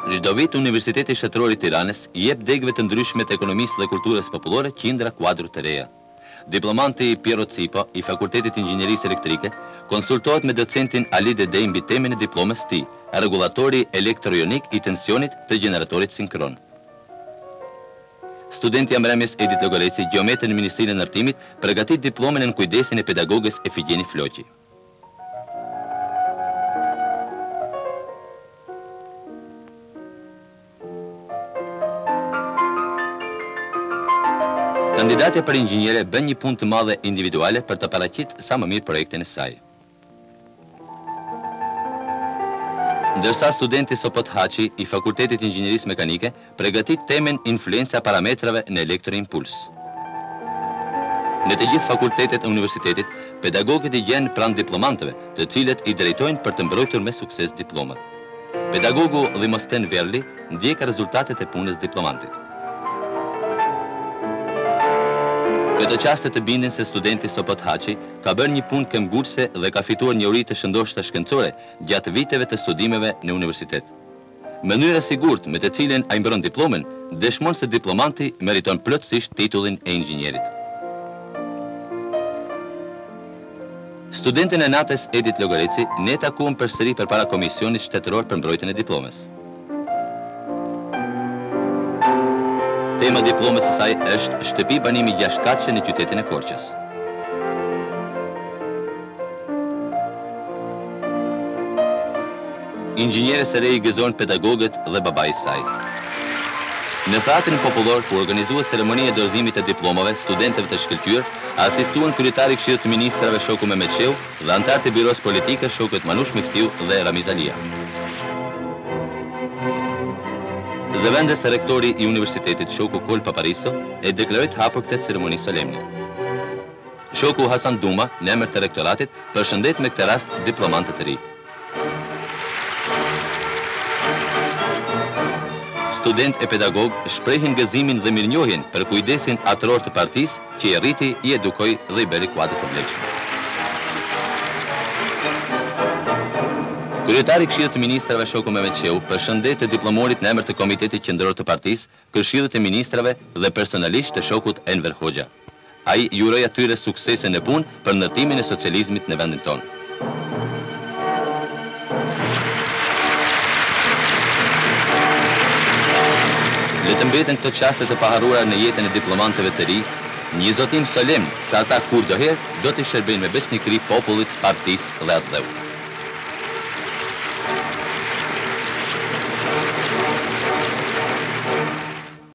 Çdo vit Universiteti Shtetëror i Tiranës i jep degëve të ndryshme të ekonomisë dhe kulturës popullore qindra kuadro të reja. Diplomanti Piero Cipo i Fakultetit të Inxhinierisë Elektrike konsultohet me docentin Ali Dedej mbi temën e diplomës së tij, Rregullatori elektrojonik i tensionit të gjeneratorit sinkron. Studentja e mbrëmjes Edit Logoreci, gjeometër në Ministrinë e Ndërtimit, përgatit diplomën nën kujdesin e pedagoges Efigjeni Floqi. Kandidatja për inxhiniere bën një punë të madhe individuale për të paraqit sa më mirë projektin e saj. Ndërsa studenti Sopot Haçi i Fakultetit të Inxhinierisë Mekanike pregatit temën Influenca e parametrave në elektroimpuls. Në të gjithë fakultetet e universitetit, pedagogët i gjen pranë diplomantëve, të cilët i drejtojnë për të mbrojtur me sukses diplomat. Pedagogu Dhimosten Verli ndjek rezultatet e punës diplomantit. Këto çaste të bindin se studenti Sopot Haçi ka bërë një punë këmbgulëse dhe ka fituar njohuri të shëndoshta shkencore gjatë viteve të studimeve në universitet. Mënyra e sigurt me të cilën ai mbron diplomën dëshmon se diplomanti meriton plotësisht titullin e inxhinierit. Studenten e natës Edit Logoreci ne e takuam përsëri përpara Komisionit Shtetëror për Mbrojtjen e Diplomës. Tema e diplomës së saj është Shtëpi banimi gjashtëkatëshe në qytetin e Korçës. Inxhinieres së re i gëzohen pedagogët dhe babai i saj. Në Theatrin Popullor, ku u organizua ceremonia e dorëzimit të diplomave studentëve të shkëlqyer, asistuan kryetari i Këshillit të Ministrave shoku Mehmet Shehu dhe anëtarët e Byrosë Politike shokët Manush Myftiu dhe Ramiz Alia. Zëvendës rektori i Universitetit shoku Kolë Paparisto e deklaroi të hapur këtë ceremoni solemne. Shoku Hasan Duma, në emër të rektoratit, përshëndet me këtë rast diplomantët e ri. Studentë e pedagogë shprehin gëzimin dhe mirënjohjen për kujdesin atëror të partisë që i rriti, i edukoi dhe i bëri kuadro të vlefshëm. Kryetari i Këshillit të Ministrave shoku Mehmet Shehu përshëndet të diplomuarit në emër të Komitetit Qendror të Partisë, Këshillit të Ministrave dhe personalisht të shokut Enver Hoxha. Ai ju uroi atyre suksese në punë për ndërtimin e socializmit në vendin tonë. Le të mbeten këto çaste të paharruara në jetën e diplomantëve të ri, një zotim solemn se ata kurdoherë do t'i shërbejnë me besnikëri popullit, partisë dhe atdheut.